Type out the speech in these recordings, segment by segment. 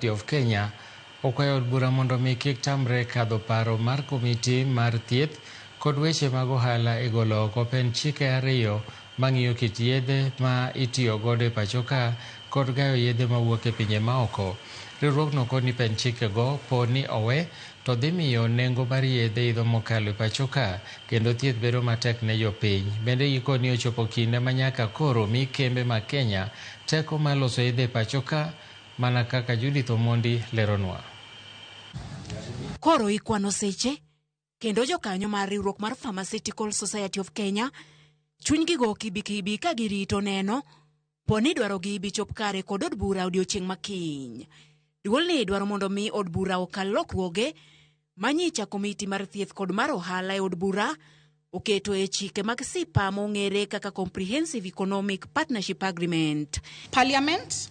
Of Kenya okwayo od bura mondo mi kik tamre kadho paro mar komiti mar thieth kod weche mag ohala e golo oko pend chike ariyo mang'iyo kit yedhe ma itiyo godo e pacho ka kod gayo yedhe mawuok e pinje maoko. Riwruogno koni pend chikego po ni owe to dhi miyo nengo mar yedhe idho mokalo e pacho ka kendo thieth bedo matek ne jopiny. Bende gikoni ochopo kinde ma nyaka koro mi kembe ma Kenya teko mar loso yedhe e pacho ka mana kaka Judith Omondi leronwa. Koro ikwano seche kendo jokanyo mar riwruok mar Pharmaceutical Society of Kenya chunygi go kibikibi ka girito neno po ni dwarogi bi chop kare kod od bura odiochieng' ma kiny. Duolni dwaro mondo mi od bura okal lokruoge manyicha komiti mar thieth kod mar ohala e od bura oketo e chike mag CEPA mong'ere kaka Comprehensive Economic Partnership Agreement. Parliament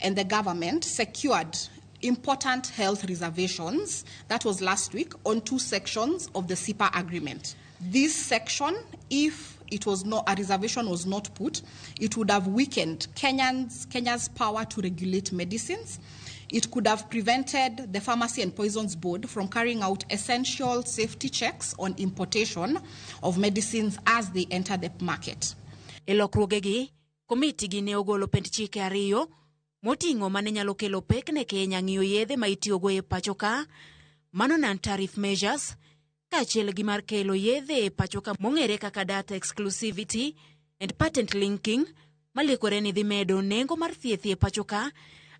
and the government secured important health reservations, that was last week, on two sections of the CEPA agreement. This section, if it was not, a reservation was not put, it would have weakened Kenya's power to regulate medicines. It could have prevented the Pharmacy and Poisons Board from carrying out essential safety checks on importation of medicines as they enter the market. E lokruogegi, komiti gi ne ogolo pend chike ariyo moting'o mane nyalo kelo pek ne Kenya ng'iyo yedhe ma itiyogo e pacho ka, mano non-tariff measures, kaachiel gi mar kelo yedhe e pacho ka mong'ere kaka data exclusivity and patent linking, malikore ni dhi medo nengo mar thieth e pacho ka,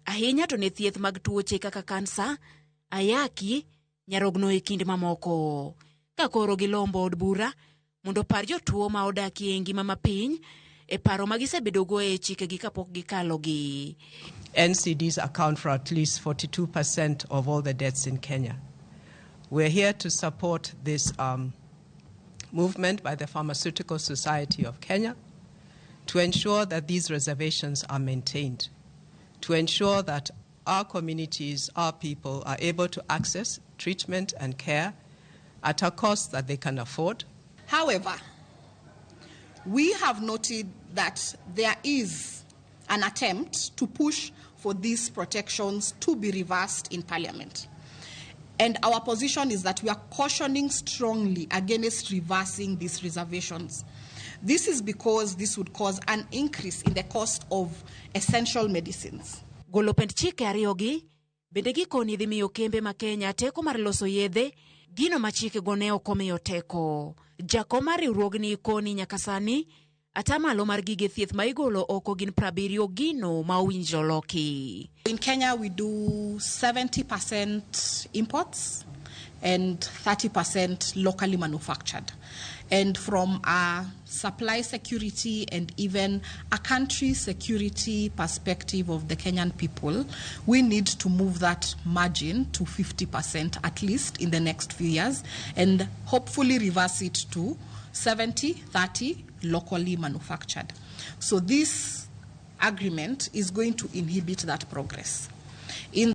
ahinya to ne thieth mag tuoche kaka kansa, ayaki, nyarogno e kind mamoko. Ka koro gilombo od bura mondo opar jotuo ma odakie e ngima mapiny e paro ma gisebedogo e chikegi kapok gikalogi. NCDs account for at least 42% of all the deaths in Kenya. We're here to support this movement by the Pharmaceutical Society of Kenya to ensure that these reservations are maintained, to ensure that our communities, our people are able to access treatment and care at a cost that they can afford. However, we have noted that there is an attempt to push for these protections to be reversed in Parliament. And our position is that we are cautioning strongly against reversing these reservations. This is because this would cause an increase in the cost of essential medicines. Golo pend chike ariyogi bende gikoni dhi miyo kembe ma Kenya teko mar loso yedhe gino ma chikego ne ok omiyo teko. Jakom mar riwruogni koni nyaka sani atamalo mar gige thieth ma igolo oko gin 70 gino ma owinjo loki. In Kenya, we do 70% imports and 30% locally manufactured. And from a supply security and even a country security perspective of the Kenyan people, we need to move that margin to 50% at least in the next few years and hopefully reverse it to 70-30 locally manufactured. So this agreement is going to inhibit that progress. In